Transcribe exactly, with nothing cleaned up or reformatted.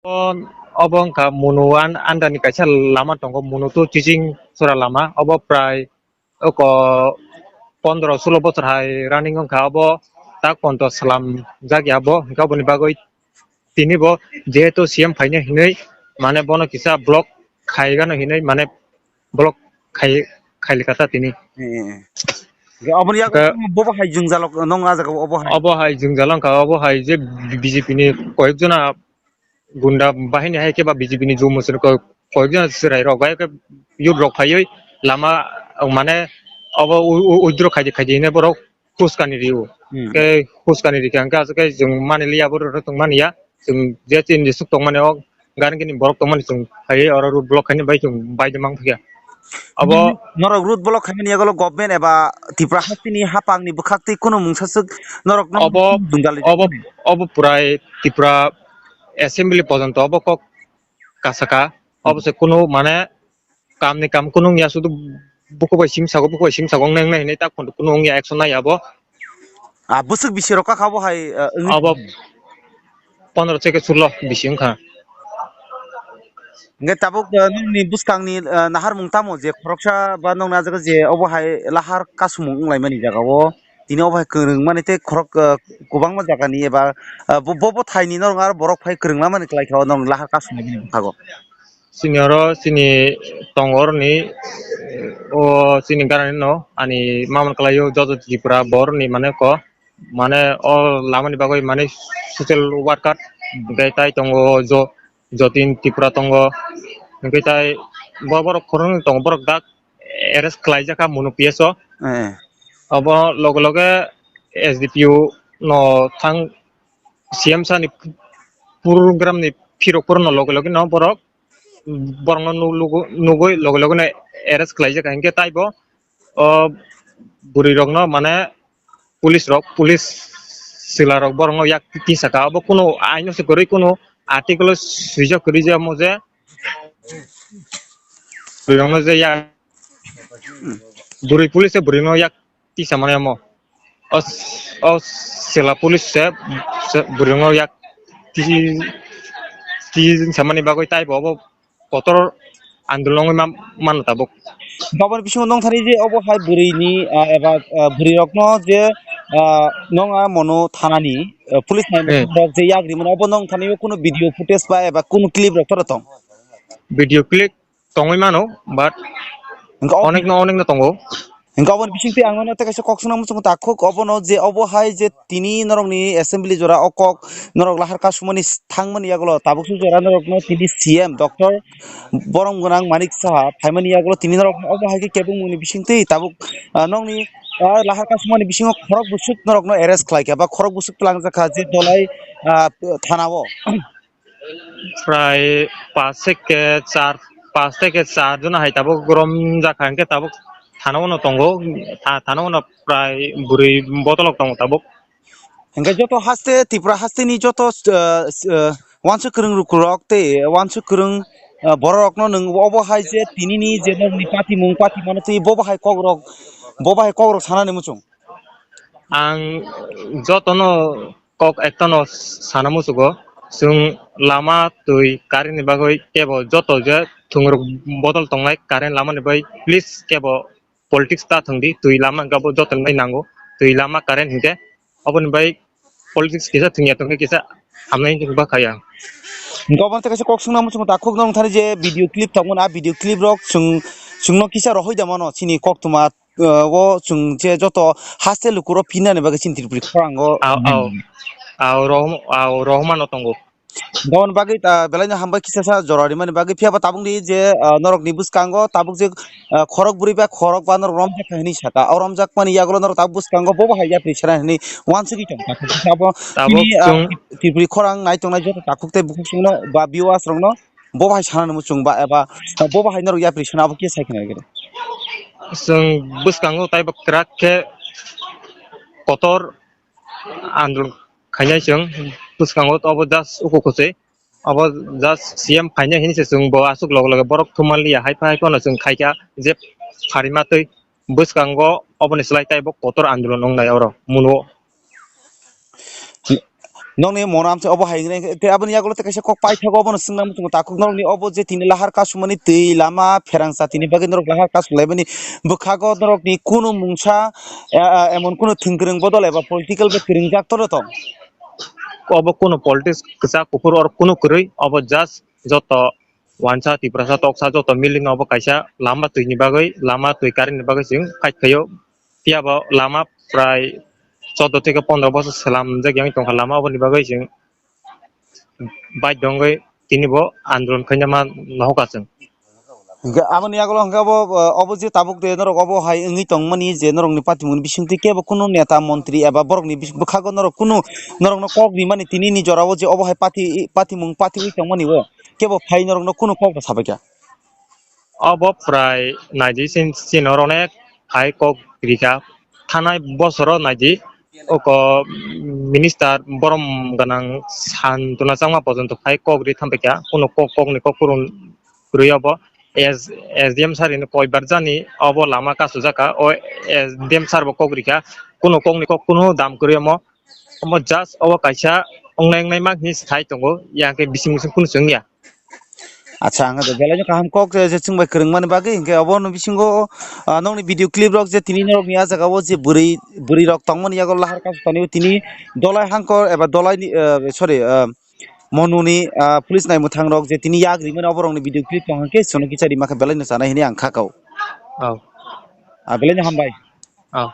Obo wngkha Munu an-, under ni kaisa lama tongo, Munu to Chiching Sora lama, obo prai oko pondro sulo bochor hai running wngkha, obo tak ponto slam jakya bo, hwnkhe oboni bagwi tini bo jehetu C M phaina hinwi mane bono kisa block khaigano hinwi mane block khai, khailikha ta tini. Eh, eh. Aboni yago Ka- bobo hai jwngjalo nong a jaga obo hai. Obo hai jwngjalo wngkha, obo hai je B J P ni koyek jona gunda bahini hai khe ba B J P ni jumo sir ko koyek jona chwrai rok bai khe youth rok phaiwi lama mane obo u-, u-, withdraw khaidi khaidi hinwi borok huskani rio. Hmm. Khe huskani rikha hwnkhe aswk khe chwng mani liya, borok rok tong mani ya. Chwng je chini jesuk tong mani o gari gini borok tong mani chwng phaiwi oro road block khaini bai chwng bai de mang thokya. Abo Norok road block khaimani yagulo government eba Tripura hasteni hapangni bwkhaktwi kunu mungsa swk norok no obo, dungjal obo, obo purai Tripura assembly pojonto obo kok kasaka. Obo se kunu mane kam ni kam kunu wngya, sudu buku bai sim sago, buku bai sim sago wngnai wngnai hinwi tak phundu kunu wngya, action nai abo. Ah, bwswk bisi rok kha bo hai, ah, wngwi Abo pondro theke sulo bisi wngkha. Hingke tabuk, ah, nini bwskangni, ah, naharmung tamo je khoroksa ba nokni ah jaga je obo hai lahar kasumung wnglaimani jaga o tini obo hai kwrwngmani tei khorok, ah, kwbangma jagani eba, ah, bo, bo, bo thaini norok aro borok phai kwrwnglamani kwlai kha o norok lahar kasumung bwkhago. Chini oro chini tongo oroni, o chini ganani no ani mamon kwlaio joto Tripura boroni mane ko mane o lamani bagwi mane social worker hwnkhe tai tongo jo-, Jotin Tripura tongo hwnkhe tai bo borok khoroknwi tongo borok dak arrest khlaijak kha Munu P S o. Eh. Obo loge loge S D P O no thang C M sani program ni phirok phuru no loge loge no borok borokno nuk-, nugui, nugui loge loge no arrest khlaijak, hinkhe taibo o bwrwi rokno mane police rok, police chwla rok borokno yak tisaka, obo kunu aino se kwrwi, kunu article o swijak kwrwi je omo je bwrwi rokno je yak bwrwi police se bwrwi no yak tisa mane omo. O, o chwla police se, se bwrwi no yak tisi, tisi samani bagwi taibo obo kotor andolon wngwi man-, mano tabuk. Aboni bisingo nongthani je obo hai bwrwini, ah, eba, ah, bwrwi rokno je, ah, nong a mono thanani, ah, police nai Eh. rok je yak rimani obo nongthani kunu video footage ba eba kunu clip rok tora tong? Video clip tongwi mano, but Hingke o- onekno, onekno tongo. Hingke oboni bisingtwi ang nono tei kaisa kok swnam muchungo takhuk obono je obo hai je tini norokni assembly jora o kok norok lahar kasumani thangmani yagulo tabuk suk jora norokno tini C M Doctor Borom Gwnang Manik Saha phaimani yagulo tini norok obo hai khe kebengmungni bisingtwi tabuk, ah, nokni, ah, lahar kasumani bisingo khorok bwswk norokno arrest khlai kha ba khorok bwswk twlangjak kha je Dolai, ah, thana o. Prai pas theke char, pas theke char jona hai tabuk romjak kha, hingke tabuk thana o no tongo, tha-, thana o no prai bwrwi botolok tongo tabuk. Hingke joto haste, Tripura hasteni joto, ah, ah, uansuk kwrwng lukurok tei uansuk kwrwng, ah, bororokno nwng obo hai je tinini je nokni patimung, patimano twi bobo hai kokrok, bobo hai kokrok sanani muchung. Ang jotono kok ekta no sana muchugo, chwng lama twi current ni bagwi kebo joto je thungrok bodol tongnai current lama ni bagwi please kebo politics ta thwngdi, twi lama hwnkhe abo joto ni bagwi nango, twi lama current hinkhe aboni bagwi politics kisa thwngya tongkhe kisa hamnai hinwi bakha yang. Gobon tei kaisa kok sungna muchungo takhuk nong thani je video clip tongmani, a video clip rok chwng, chwngno kisa rohoi da mano chini koktwma, uh, o chwng je joto haste lukurok phinnani bagwi chini Tripuri khorang o. Au, au, au, rohom-, au, rohomano tongo. Gobon bagwi, uh, belai no hambai kisa sa jora rimani bagwi, phiya ba tabuk ni je, uh, norok ni bwskango tabuk je, uh, khorok bwrwi ba khorok ba norok romjak kha hinwi saka, o romjak mani yagulo norok tabuk bwskango bobo hai yapri sera hinwi uansugwi tong kha. Abo tabuk chini, uh, chwng Tripuri khorang nai tongnai joto takhuk tei bukhuk chwngno ba viewers rokno bobo hai sana muchung ba eba bobo hai norok yapri sana abo kisa sai khna gede. Chwng bwskango taibo kwrak khe kotor andolon khainai chwng bwskango obo just uku kuchwi obo just C M phainai hinwi se chwng bo aswk loge loge borok thumanliya hai phai phano chwng khaikha je pharima twi bwskango oboni slai taibo kotor andolon wngnai oro munuo. Nokni mono amchai obo hai hwnwi, tei aboni yagulo tei kaisa kok paithago, obono swngna muchungo takhuk norokni obo je tini lahar kasumani twi lama pherang chatini bagwi norok lahar kasum laimani bwkhago norokni kunu mungsa, eh, eh, emon kunu thwngkwrwng bodol eba political bai kwrwngjak toro tong? Obo kunu politics kwchak kuphur or kunu kwrwi, obo just joto wansa Tiprasa toksa joto miling obo kaisa lama twini bagwi, lama twi karini bagwi chwng fight khaio. Phiya bo lama prai choudo theke pondro bosor slam jak yang tongkha lama, oboni bagwi chwng baidhyo wngwi tini bo andolon khaina ma nohokha chwng. Hingke aboni yagulo hingke obo, uh, obo je tabuk de norok obo hai wngwi tongmani je norokni patimungni bisingtwi kebo kunu neta montri eba borokni bis-, bwkhago norok kunu norokno kok rimani tini ni jorao je obo hai pati, patimung patiwi tongmani o kebo phai norokno kunu kok rw sabaikha. Obo prai naidi sin, sin oro onek hai kok rikha. Thanai bosoro naidi oko minister borom gwnang Santona Chakma pojonto phai kok ri thampaikha. Kuno kok, kokni kok kwrwng kwrwi obo. S-, S D M sir ni koibar jani obo lama kasujaka. O S D M sir bo kok rikha. Kuno kokni kok kuno dam kwrwi omo. Omo just obo kaisa wngnai wngnai ma hinwi sai tongo, ya khe bising bising kunu chwng ya. Acha, ang de belai no kaham kok je, je chwng bai kwrwng mani bagwi, hinkhe obo no bisingo, ah, nokni video clip rok je tini norok ni ah jaga o je bwrwi, bwrwi rok tongmani yago lahar kasupani tini dolai hangkor eba dolai ni, ah, sorry, ah, Monu ni, ah, police nai mwthang rok je tini yak rimani oborok ni video clip tong hwnkhe sono kicha rima khe belai no chanai hinwi ang kha kau. Oh. Ah, belai no hambai. Oh.